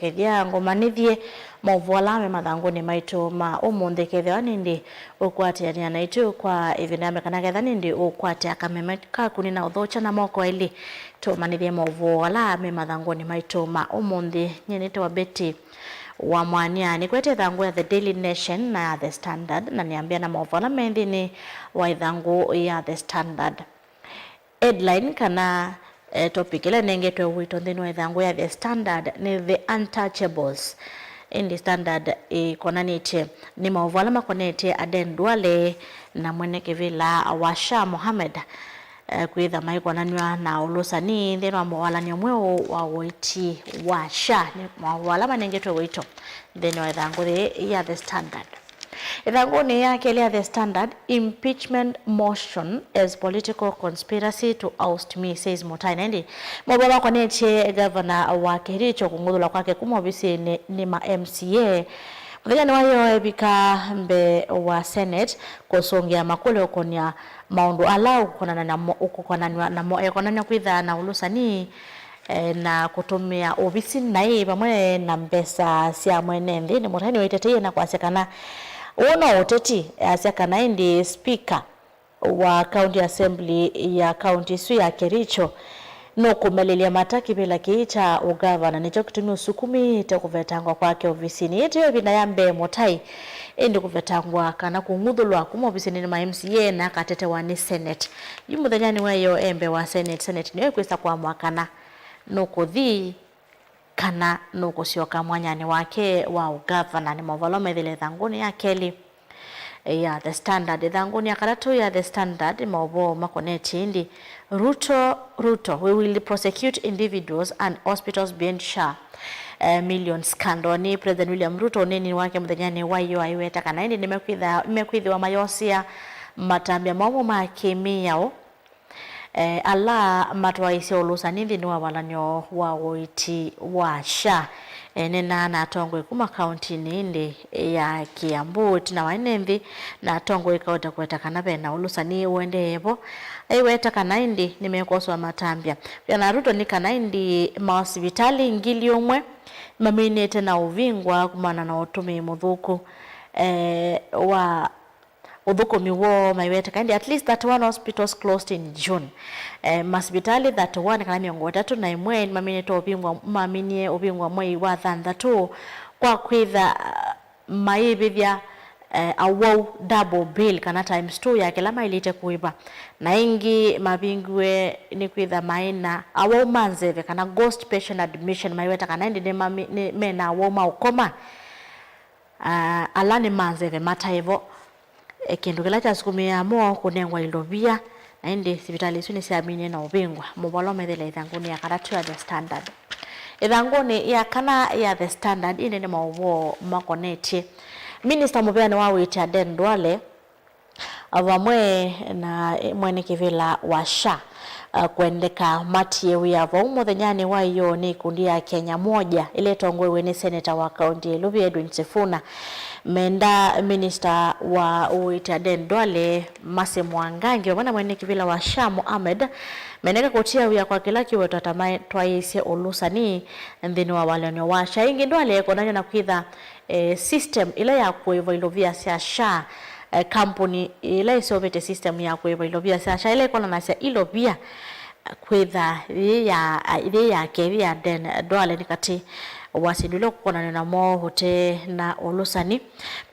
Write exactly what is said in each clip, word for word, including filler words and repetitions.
Kethĩa ngũmanĩthye maũvoo ala me mathangũnĩ maitũ ma ũmũnthĩ, kethĩwa nĩndĩ ũkwatĩanĩa naitũ kwa ĩvinda ya mĩkana, ketha nĩndĩ ũkwatĩa kameme kaku nĩnaũthokya na moko elĩ, tũmanĩthye maũvoo ala me mathangũnĩ maitũ ma ũmũnthĩ. Nyie nĩtawa Betty wa Mwania. Nĩkwete ĩthangũ ya The Daily Nation na ya The Standard, na nĩambĩa na maũvoo ala me nthĩnĩ wa ĩthangũ ya The Standard. Headline kana, eh, topic ĩla ĩnengetwe ũito nthĩnĩ wa ĩthangũ ya The Standard nĩ The Untouchables. Ĩndĩ Standard ĩkonanĩtye nĩ maũvoo ala makonetye Aden Duale na mwene kĩvĩla wa Shah Mohammed, eh, kwĩtha maikonanw'a na ũlũsani nthĩnĩ wa mũvalany'o mweũ wa ũiiti wa Shah. Nĩ maũvoo ala manengetwe ũito nthĩnĩ wa ĩthangũ yĩĩ ya The Standard. Ĩthangũnĩ ya kelĩ ya The Standard, impeachment motion as political conspiracy to oust me, says Mutai. Na ĩndĩ maũvoo makonetye gavana wa Kericho kũng'uthũlwa kwake kuma ovisinĩ nĩ ma M C A. Mũthenyanĩ wa ĩoo evika mbee wa Senate kũsũngĩa makũlyo ũkũnĩa maũndũ ala ũkũkonana namo, ũkũkonanw'a namo, ekonany'a kwĩthaa na ũlũsani, eh, na kũtũmĩa ovisi naĩ vamwe na mbesa sya mwene nthĩ. Nĩ Mutai nĩwĩteteie na kwasya kana ũũ no ũteti, easya kana ĩndĩ speaker wa County Assembly ya county ĩsu ya Kericho nũkũmelelya mata kĩvĩla kĩĩ kya ũgavana, nĩkyo kĩtumi ũsukumĩte kũvetangwa kwake ovisinĩ. Yĩĩ tiyo ĩvinda ya mbee Mutai ĩndĩ kũvetangwa kana kũng'uthũlwa kuma ovisinĩ nĩ ma M C A na akatetewa nĩ Senate. Yu mũthenyanĩ wa ĩoo e mbee wa Senate, Senate nĩyo ĩkwĩsa kũamũa kana nũkũthi kana nũkũsyoka mwanyanĩ wake wa ũgavana. Nĩ maũvoo ala methĩle ĩthangũnĩ ya kelĩ ya The Standard. Ĩthangũnĩ ya katatũ ya The Standard, maũvoo makonetye ĩndĩ Ruto, Ruto, we will prosecute individuals and hospitals beyond Shah, eh, million scandal. Nĩ President William Ruto ũneeninĩ wake mũthenyanĩ wa ĩoo aiweta kana ĩndĩ nĩmekwĩtha-, nĩmekwĩthĩwa mayosea matambya momũ ma kĩmĩao eh, ala matwaĩĩsye ũlũsani nthĩnĩ wa valany'o wa ũiiti wa Shah. Eneenaa na atongoi kuma kauntinĩ ĩndĩ ya Kiambu ĩtina wa ene nthĩ na atongoi kauta kũweta kana ve na ũlũsani ũendee vo. Aiweta kana ĩndĩ nĩmekosoa matambya. Kwĩana Ruto nĩ kana ĩndĩ masivitalĩ ngili ũmwe maminĩte na ũvingwa kumana na ũtũmĩi mũthũku, eh, wa ũthũkũmi woo maiweta kana ĩndĩ at least thirty-one hospitals closed in June. Eh, masivitalĩ thirty-one kana mĩongo ĩtatũ na ĩmwe nĩmaminĩte ũvingwa, maminie ũvingwa mwei wa thanthatũ kwa kwĩtha, ah, mayĩvĩthya, eh, awau double bill kana times two ya kĩla maĩlĩte kũĩva. Na ĩngĩ mavingiwe nĩ kwĩtha maĩ na awau ma nzeve kana ghost patient admission, maiweta kana ĩndĩ nĩmami-, nĩ, mena awau ma ũkoma, ah, ala nĩ ma nzeve mataĩ vo. E, kĩndũ kĩla kyasukumĩaa mo kũnengwa ilovia, na ĩndĩ sivitalĩ isu nĩsyaminie na ũvingwa. Maũvoo ala methĩle ĩthangũnĩ ya katatũ ya The Standard. Ĩthangũnĩ ya kana ya The Standard, ĩndĩ nĩ maũvoo makonetye minista mũvĩanĩ wa ũiiti Aden Duale, a, vamwe na, e, mwene kĩvĩla wa Shah, a, kwendeka matie wĩa vau mũthenyanĩ wa ĩoo nĩ ikundi ya Kenya Moja ĩla ĩtongoew'e nĩ seneta wa kaunti ya Ilovi Edwin Sifuna. Menda minista wa ũiiti Aden Duale, Mercy Mwangangi, vamwe na mwene kĩvĩla wa Shah Mohamed meneke kũtia wĩa kwa kĩla kĩwetwa ta matwaĩĩsye ũlũsani nthĩnĩ wa valany'o wa Shah. Ĩngĩ Duale ekonany'a na kwĩtha, eh, system ĩla ya kũĩva ilovia sya Shah, eh, kambuni ĩla ĩseũvĩte system ya kũĩva ilovia sya Shah ĩla ĩkonanasya ilovia kwĩtha yĩ ya, yĩ yake, yĩ ya Aden Duale nĩ katĩ wa syĩndũ ila ũkũkonanw'a namo ũte na ũlũsani.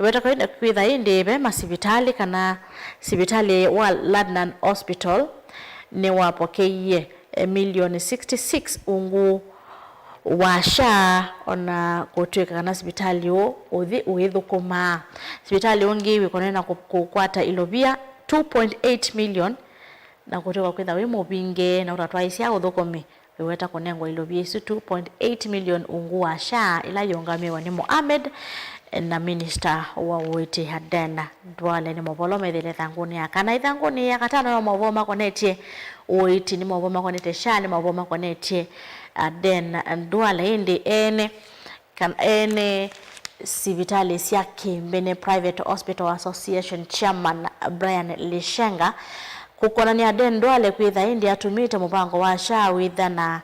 Mĩveta kawaida kwĩtha ĩndĩ ve masivitalĩ kana sivitalĩ wa Ladnan Hospital nĩwapokeie, eh, milioni sixty-six ungu wa Shah, ona kũtw'ĩka kana sivitalĩ ũũ ũthi ũithũkũmaa. Sivitalĩ ũngĩ wĩkonene na kũ-, kũkwata ilovia two point eight million, na kũtw'ĩka kwĩtha wĩ mũvinge na ũtatwaĩsya ũthũkũmi, wĩweta kũnengwa ilovia isu two point eight million ungu wa Shah ĩla yĩũngamĩwe nĩ Mohamed na minista wa ũiiti Aden Duale. Nĩ maũvoo methĩle ĩthangũnĩ ya kana. Ĩthangũnĩ ya katano ya maũvoo makonetye ũiiti, nĩ maũvoo makonetye Shah, nĩ maũvoo makonetye Aden Duale. Ĩndĩ ene kana ene sivitalĩ sya kĩmbene, Private Hospital Association Chairman Brian Lishenga, kũkonany'a Aden Duale kwĩtha ĩndĩ atũmĩte mũvango wa Shah wĩtha na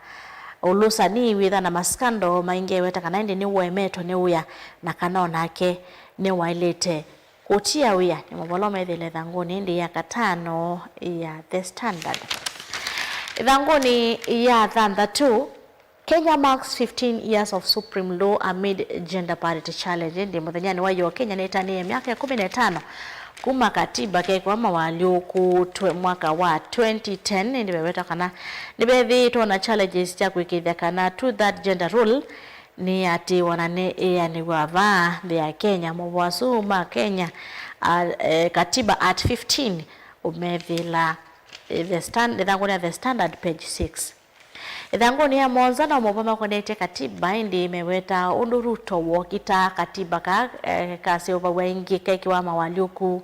Ũlũsani wĩtha na maskando maingĩ eweta kana ĩndĩ nĩũemetwe nĩ wĩa na kana o nake nĩwaĩlĩte kũtia wĩa. Nĩ maũvoo ala methĩĩle ĩthangũnĩ ĩndĩ ya katano ya The Standard. Ĩthangũnĩ ya thanthatũ, Kenya marks fifteen years of supreme law amid gender parity challenge. Ĩndĩ mũthenyanĩ wa ĩyoo, Kenya nĩtanĩe myaka ĩkũmi na ĩtano kuma katiba kekwa mawalyũkũtwe mwaka wa twenty ten, ĩndĩ vewetwa kana nĩvethĩĩtwe na challenges sya kũĩkĩĩthya kana two-third gender rule nĩyatĩĩwa na nĩ ĩanĩw'a vaa nthĩ ya Kenya. Maũvoo asu ma Kenya, a, e, katiba at fifteen ũmethĩĩla, e, The Stand-, ĩthangũnĩ ya The Standard, page six. Ĩthangũnĩ ya mũonza no maũvoo makonetye katiba, ĩndĩ mewetaa ũndũ Ruto wokitaa katiba ka, eh, kaseũvaw'a ĩngĩ kekĩwa mawalyũku,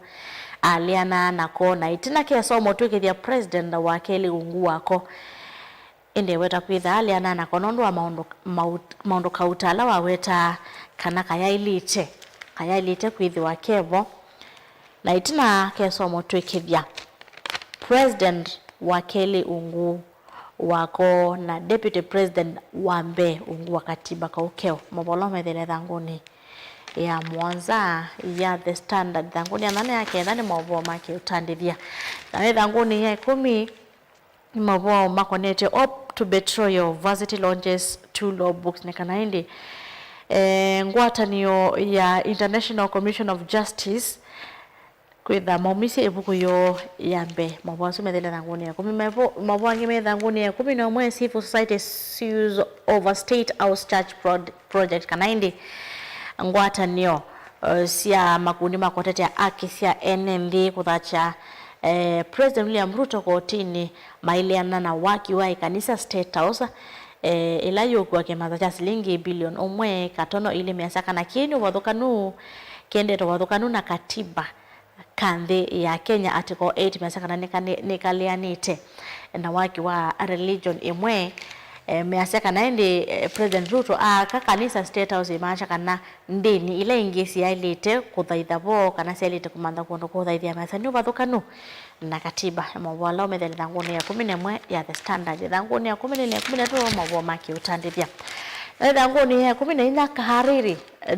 aleana nako, na ĩtina kesomo twĩkĩthya president wa kelĩ ungu wako. Ĩndĩ eweta kwĩtha aleana nako nũndũ wa maũndũ, maũ-, maũndũ kauta ala wawetaa kana kayaĩlĩte, kayaĩlĩte kwĩthĩwa kevo, na ĩtina kesomo twĩkĩthya president wa kelĩ ungu wako na deputy president wa mbee ungu wa katiba kau keũ. Maũvoo ala methĩĩle ĩthangũnĩ ya mũonza ya The Standard. Ĩthangũnĩ ya nyanya ya kenda nĩ maũvoo ma kĩũtandĩthya. Na ĩthangũnĩ ya ĩkũmi nĩ maũvoo makonetye Hope to Betrayal, Varsity launches two law books. Nĩ kana ĩndĩ, eh, ngwatanĩo ya International Commission of Justice kwĩtha maumisye ĩvuku yoo ya mbee. Maũvoo asu methĩĩle ĩthangũnĩ ya ĩkũmi. Maũvoo, maũvoo angĩ me ĩthangũnĩ ya ĩkũmi na ũmwe, Civil Society sues over State House church prod-, project, kana ĩndĩ ngwatanĩo, eh, sya makundi ma kũtetea aki sya ene nthĩ kũthakya, eh, President William Ruto kotinĩ maĩleana na waki wa ĩkanisa State House, eh, ĩla yũkua kĩmantha kya silingi bilioni ũmwe katono ilĩ. Measya kana kĩĩ nĩ ũvathũkanu, kĩendete ũvathũkanu na katiba ka nthĩ ya Kenya, Article eight, measya kana nĩka-, nĩkalĩanĩte na waki wa religion ĩmwe. Eh, measya kana ĩndĩ, eh, President Ruto aaka kanisa State House, ĩmaasya kana ndĩni ila ingĩ syaĩlĩte kũthaitha vo kana syaĩlĩte kũmantha kũndũ kũthaithĩa, measya nĩ ũvathũkanu na katiba. Maũvoo ala ũmethĩĩle ĩthangũnĩ ya ĩkũmi na ĩmwe ya The Standard. Ĩthangũnĩ ya ĩkũmi na ĩlĩ na ĩkũmi na ĩtatũ maũvoo ma kĩũtandĩthya. Na ĩthangũnĩ ya ĩkũmi na inya, Kahariri,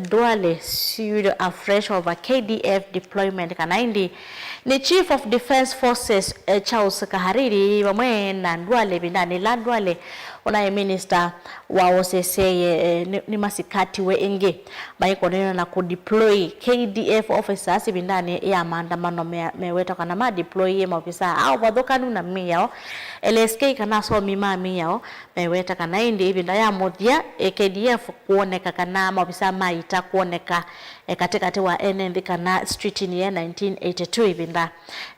Duale sued afresh over K D F deployment, kana ĩndĩ nĩ Chief of Defence Forces, eh, Charles Kahariri vamwe na Duale ĩvindanĩ ĩla Duale ũnaĩ minister wa ũseseye, eh, nĩ, nĩmasikatiwe ĩngĩ maikũnĩana na kũdeploy K D F officers ĩvindanĩ ya maandamano mea-, mewetwa kana madeployie maovisaa a ũvathũkanu na mĩao, L S K, kana asomi ma mĩao, meweta kana ĩndĩ ĩvinda ya mũthya, eh, K D F kwoneka kana maovisaa ma ita kwoneka, eh, katĩkatĩ wa ene nthĩ kana streetinĩ ya nineteen eighty-two, ĩvinda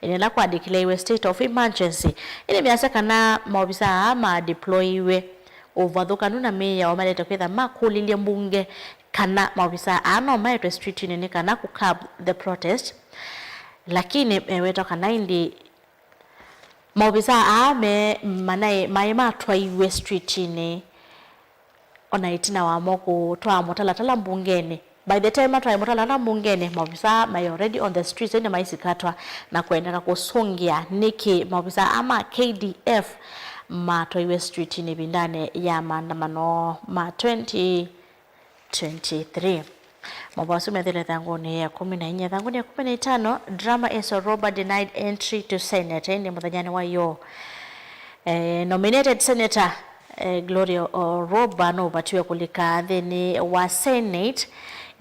ĩla kwadeclareiwe state of emergency. Ĩndĩ measya kana maovisaa aa madeployiwe ũvathũkanu na mĩao maĩlĩte kwĩtha makũlilye mbunge kana maovisaa aa no maetwe streetinĩ nĩ kana kũ curb the protest. Lakini meweta kana ĩndĩ maovisaa aa me, manaĩ, maĩ matwaiwe streetinĩ o na ĩtina wamo kũtwaa mũtalatala mbungenĩ. By the time matwae mũtalatala mbungenĩ, maovisaa maĩ already on the streets, ĩndĩ maisikatwa na kũendeka kũsũngĩa nĩkĩ maovisaa aa ma K D F matwaiwe streetinĩ ĩvindanĩ ya maandamano ma twenty twenty-three. Maũvoo asu methĩĩle ĩthangũnĩ ya ĩkũmi na inya. Ĩthangũnĩ ya ĩkũmi na itano, Drama Ace Oroba denied entry to Senate, ĩndĩ mũthenyanĩ wa ĩyoo, eh, nominated senator, eh, Gloria Oroba nũvatiwe kũlika nthĩnĩ wa Senate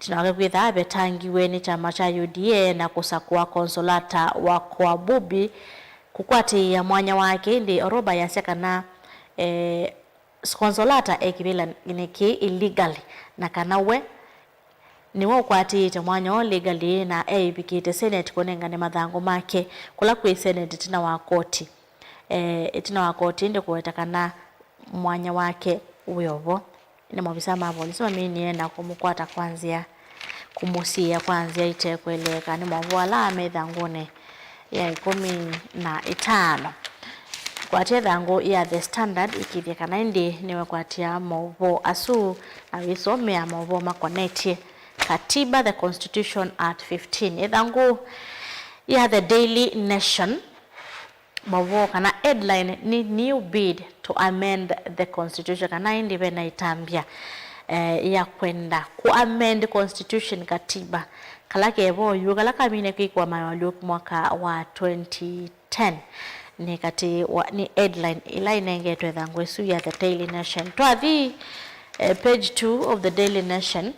ĩtina wake kwĩtha avetangiwe nĩ kyama kya U D A na kũsakũa Consolata wa Koabubi kũkwatĩĩa mwanya wake. Ĩndĩ Oroba yasya kana, eh, Consolata e kĩvĩlanĩ kĩĩ illegally, na kana we nĩwe ũkwatĩĩte mwanya ũũ legally, na eĩvikĩte Senate kũnengane mathangũ make kũla kwĩ Senate ĩtina wa koti, eh, ĩtina wa koti ĩndĩ kũweta kana mwanya wake wĩ o vo. Ĩndĩ maovisaa ma volisi maminie na kũmũkwata kwa nzĩa, kũmũsiĩĩa kwa nzĩa ite kũeleeka. Nĩ maũvoo ala me ĩthangũnĩ ya ĩkũmi na ĩtano. Kwatya ĩthangũ ya The Standard ĩkĩĩthya kana ĩndĩ nĩwekwatya maũvoo asu na wĩsomea maũvoo makonetye Katiba, the Constitution at fifteen. Ĩthangũ ya The Daily Nation maũvoo kana headline nĩ new bid to amend the constitution, kana ĩndĩ ve na ĩtambya, eh, ya kwenda ku amend constitution, katiba, kala kevo yu, kala kamine kwĩkwa maũalyũku mwaka wa twenty ten. Nĩ katĩ wa, nĩ headline ĩla ĩnengetwe ĩthangũ ĩsu ya The Daily Nation. Twathi, eh, page two of The Daily Nation.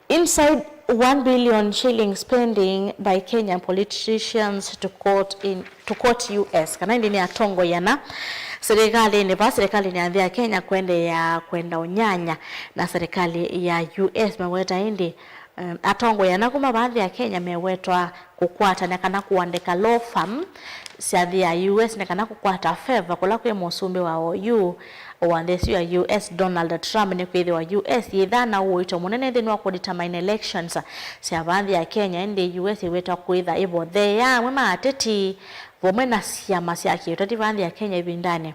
Inside one billion shillings spending by Kenyan politicians to court in, to court U S. Kana ĩndĩ nĩ atongoi ana serĩkalĩnĩ, va serĩkalĩnĩ ya nthĩ ya Kenya kwendeea kwenda ũnyanya na serĩkalĩ ya U S. Meweta ĩndĩ, um, atongoi ana kuma va nthĩ ya Kenya mewetwa kũkwatana kana kũandĩka law firm sya nthĩ ya U S nĩ kana kũkwata favor kũla kwĩ mũsumbĩ wa oyu wa nthĩ ĩsu ya U S, Donald Trump, nĩkwĩthĩwa U S yĩthaa na ũito mũnene nthĩnĩ wa kũdetermine elections sya va nthĩ ya Kenya, ĩndĩ U S ĩwetwa kwĩtha ĩvotheea amwe ma ateti vamwe na syama sya kĩũteti va nthĩ ya Kenya ĩvindanĩ,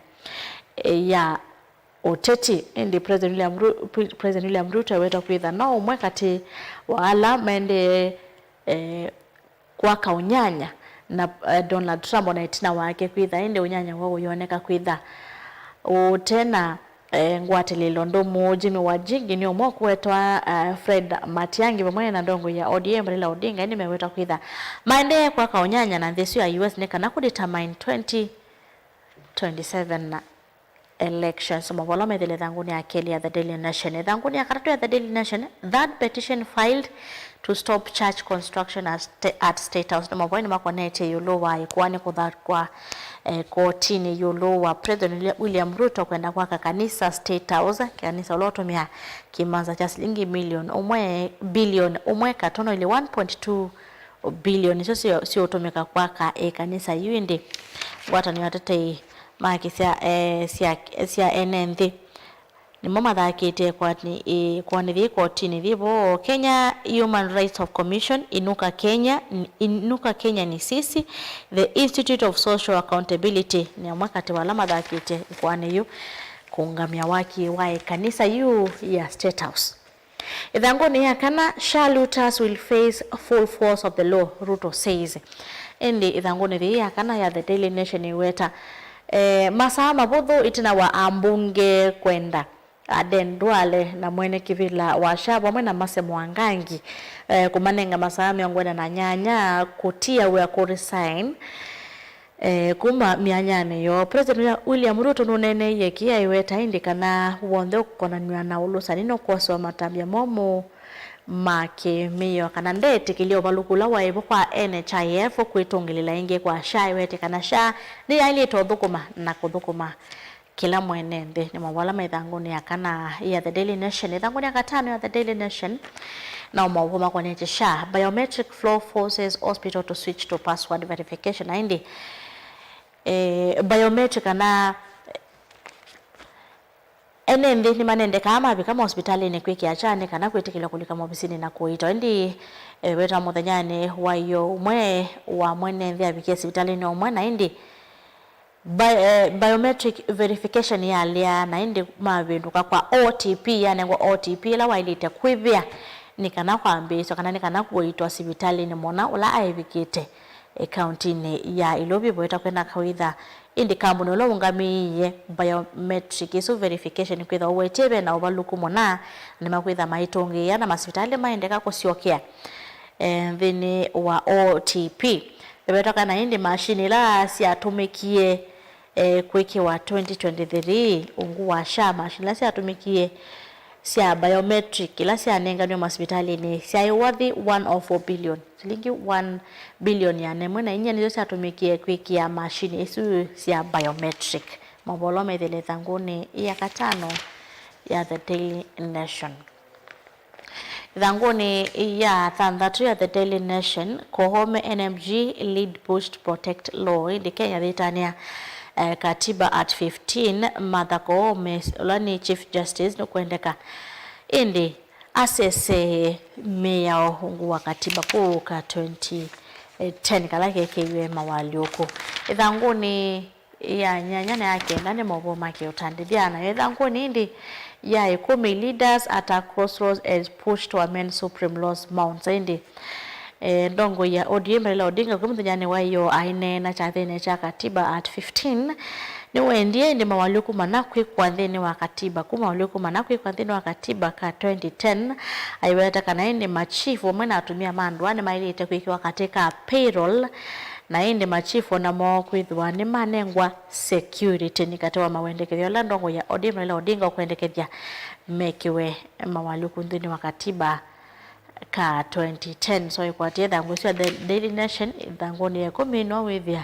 eh, ya ũteti. Ĩndĩ President William Ru-, Pre-, President William Ruto ewetwa kwĩtha no ũmwe katĩ wa ala maendee, eh, kwaka ũnyanya na, eh, Donald Trump ona ĩtina wake kwĩtha, ĩndĩ ũnyanya woo ũyoneka kwĩtha ũte na, eh, ngwatĩlĩlo ndũmũ. Jimmy Wanjigi nĩ ũmwe ũkũwetwa, eh, Fred Matiang'i vamwe na ndongoi ya O D M Raila Odinga, ĩndĩ mewetwa kwĩtha maendee kwaka ũnyanya na nthĩ ĩsu ya U S nĩ kana kũdetermine twenty twenty-seven elections. Maũvoo ala methĩle ĩthangũnĩ ya kelĩ ya The Daily Nation. Ĩthangũnĩ ya katatũ ya The Daily Nation, third petition filed to stop church construction at sta-, at State House. Nĩ maũvoo nĩmakonetye ĩũlũ wa ĩkoani kũthakwa, eh, kotinĩ ĩũlũ wa President William Ruto kwenda kwaka kanisa State House, kanisa ũla ũtũmĩa kĩmanza kya silingi million ũmwe, billion ũmwe katono ilĩ, one point two billion nĩsyo syo-, siũtũmĩka kwaka ĩkanisa yu. Ĩndĩ ngwatanĩo atetei ma kĩsya, eh, sya, sya ene nthĩ nĩmo mathakĩte ĩkoani-, ĩkoani yĩĩ kotinĩ yĩ vo. Kenya Human Rights of Commission, Inuka Kenya, Inuka Kenya ni sisi, the Institute of Social Accountability nĩ amwe katĩ wa ala mathakĩte ĩkoani yu kũũngamya waki wa ĩkanisa yu ya State House. Ĩthangũnĩ ya kana, SHA looters will face full force of the law, Ruto says. Ĩndĩ ĩthangũnĩ yĩĩ ya kana ya The Daily Nation ĩweta, eh, masaa mavũthũ ĩtina wa ambunge kwenda Aden Duale na mwene kĩvĩla wa SHA vamwe na Mercy Mwangangi, eh, kũmanenga masaa mĩongo ĩna na nyanya kũtia wĩa, kũ resign, eh, kuma myanyanĩ yoo. President William Ruto nũneeneie kĩĩ aiweta ĩndĩ kana w'onthe ũkonanw'a na ũlũsani nũkwosewa matambya momũ ma kĩmĩao, kana ndeetĩkĩlya ũvalũku ũla waĩ vo kwa N H I F kwĩtũngĩlĩla ĩngĩ kwa SHA. Aiweta kana SHA nĩyaĩlĩte ũthũkũma na kũthũkũma kĩla mwene nthĩ. Nĩ maũvoo ala me ĩthangũnĩ ya kana ya The Daily Nation. Ĩthangũnĩ ya katano ya The Daily Nation, na maũvoo makonetye SHA, biometric flow forces hospital to switch to password verification. Na ĩndĩ, eh, biometric kana ene nthĩ nĩmanendekaa mavika maosipitalĩnĩ kwĩkĩa SHA nĩ kana kwĩtĩkĩlwa kũlika maovisinĩ na kũiitwa. Ĩndĩ, eh, wetwa mũthenyanĩ wa ĩoo, ũmwe wa mwene nthĩ avikie sivitalĩnĩ ũmwe, na ĩndĩ Bi-, eh, biometric verification yalea, na ĩndĩ mavĩndũka kwa O T P, yanengwa O T P ĩla waĩlĩte kwĩvĩa nĩ kana kwambĩĩsw'a kana nĩ kana kũitwa sivitalĩnĩ mwana ũla aĩvikĩte, eh, kauntinĩ ya Ilovi. Voeta kwenda kawĩtha ĩndĩ kambuni ũla ũngamĩĩe biometric ĩsu verification kwĩthwa ũwetie ve na ũvalũku mũna, nĩmakwĩtha maitũngĩĩa na masivitalĩ maendeka kũsyokea, eh, nthĩnĩ wa O T P. Ĩvetwa kana ĩndĩ mashini ila syatũmĩkie, eh, kwĩkĩwa twenty twenty-three, ungu wa SHA, mashini ila syatũmĩkie sya biometric ila syanenganiwe masivitalĩnĩ syaĩ worth one oh four billion, silingi one billion ya nemwe na inya nĩsyo syatũmĩkie kwĩkĩa mashini isu sya biometric. Maũvoo ala methĩle ĩthangũnĩ ya katano ya The Daily Nation. Ĩthangũnĩ ya thanthatũ ya The Daily Nation, Koome N M G lead push to protect law. Ĩndĩ Kenya yĩtanĩa, eh, katiba at fifteen, Martha Koome, ũla nĩ Chief Justice, nũkwendeka ĩndĩ asesee mĩao ungu wa katiba kũũka twenty ten kala kekeiwe mawalyũku. Ĩthangũnĩ ya nyanya na ya kenda nĩ maũvoo ma kĩũtandĩthya, nayo ĩthangũnĩ ĩndĩ ya ĩkũmi, leaders at a crossroads as push to amend Supreme Laws mounts. Ĩndĩ E, ndongoi ya O D M Raila Odinga kwĩ mũthenyanĩ wa ĩyoo aineena kyathĩnĩ kya Katiba at fifteen, nĩwendie ĩndĩ mawalyũku mana kwĩkwa nthĩnĩ wa Katiba. Kuma mawalyũku mana kwĩkwa nthĩnĩ wa Katiba ka twenty ten, aiweta kana ĩndĩ machifu vamwe na atumĩa ma ndũa nĩmaĩlĩte kwĩkĩwa katĩ ka payroll, na ĩndĩ machifu onamo kwĩthĩwa nĩmanengwa security. Nĩ katĩ wa mawendekethyo ala ndongoi ya O D M Raila Odinga ũkwendekethya mekĩwe mawalyũku nthĩnĩ wa Katiba ka twenty ten. So ĩkwatie ĩthangũ ĩsu ya The Daily Nation, ĩthangũnĩ ya ĩkũmi no wĩthĩa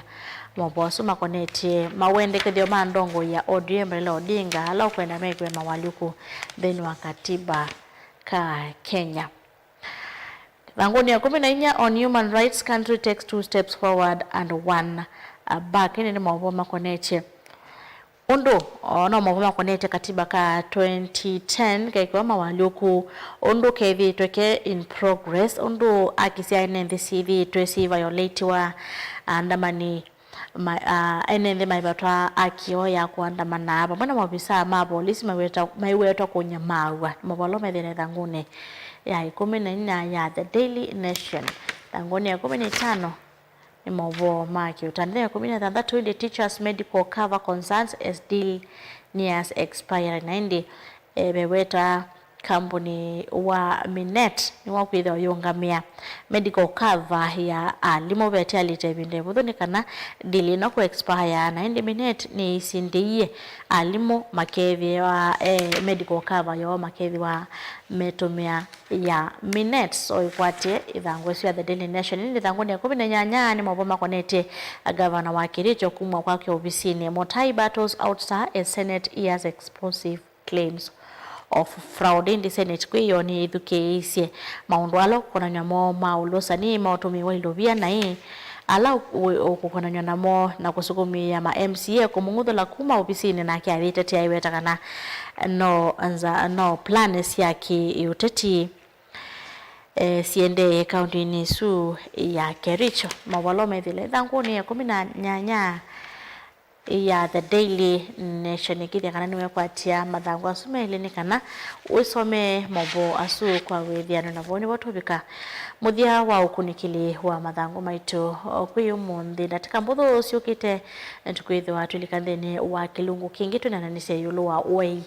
maũvoo asu makonetye mawendekethyo ma ndongoi ya O D M Raila Odinga ala ũkwenda mekĩwe mawalyũku nthĩnĩ wa Katiba ka Kenya. Ĩthangũnĩ ya ĩkũmi na inya, on human rights, country takes two steps forward and one back. Ĩndĩ nĩ maũvoo makonetye ũndũ, o, no maũvoo makonetye Katiba ka twenty ten kekĩwa mawalyũku, ũndũ kethĩĩtwe ke in progress, ũndũ aki sya ene nthĩ syĩthĩĩtwe syĩ violatiwa, andamani ma, a, ene nthĩ maivatwa aki yoo ya kũandamana, vamwe na maovisaa ma volisi maiweta-, maiwetwa kũnyamaaw'a. Nĩ maũvoo ala methĩĩtwe ĩthangũnĩ ya ĩkũmi na inya ya The Daily Nation. Ĩthangũnĩ ya ĩkũmi na itano, nĩ maũvoo ma kĩũtani. Nthĩ ya ĩkũmi na thanthatũ, ĩndĩ teachers medical cover concerns as deal nears expiry. Na ĩndĩ, e, veweta kambuni wa Minet nĩwakwĩthĩwa ũyũngamĩa medical cover ya alimũ vetialĩte ĩvinda ĩvũthũ nĩ kana deal ĩno kũ expire. Na ĩndĩ Minet nĩĩsindĩie alimũ makethĩwa, e, medical cover yoo makethĩwa metũmĩa ya Minet. So ĩkwatye ĩthangũ ĩsu ya The Daily Nation. Ĩndĩ ĩthangũnĩ ya ĩkũmi na nyanya nĩ maũvoo makonetye gavana wa Kericho kumw'a kwake ovisinĩ. Mutai battles outstar as Senate hears explosive claims of fraud. Ĩndĩ Senate kwĩ yo nĩyĩthukĩĩisye maũndũ ala ũkũkonanw'a mo ma ũlũsani ma ũtũmĩi wa ilovia na ĩ ala ũ-, ũ-, ũkũkonanw'a namo na kũsukumĩĩa ma M C A kũmũng'uthũla kuma ovisinĩ, nake ayĩtetea aiweta kana no nza, no plan sya kĩ-ũteti, e, siendee kaũntĩnĩ ĩsu ya Kericho. Maũvoo methĩle ĩthangũnĩ ya ĩkũmi na nyanya ya The Daily Nation, ĩkĩthya kana nĩwekwatya mathangũ asu melĩ nĩ kana wĩsomee maũvoo asu kwa wĩthĩano. Na vau nĩvo tũvika mũthya wa ũkunĩkĩli wa mathangũ maitũ kwĩ ũmũnthĩ. Ndatĩka mbũthũ syũkĩte, tũkwĩthĩwa twĩlika nthĩnĩ wa kĩlungu kĩngĩ twĩnananĩsya ĩũlũ wa ũei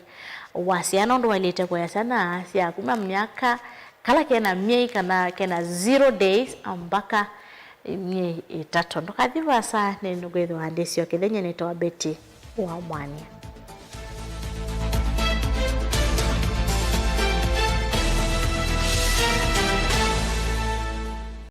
wa syana, ũndũ waĩlĩte kũea syana sya kuma myaka kala kena myei kana kena zero days mpaka myei ĩtatũ. Ndũkathi vaasa, nĩnĩkwĩthĩwa ndĩsyoka ĩthenya. Nĩtawa Betty wa Mwania.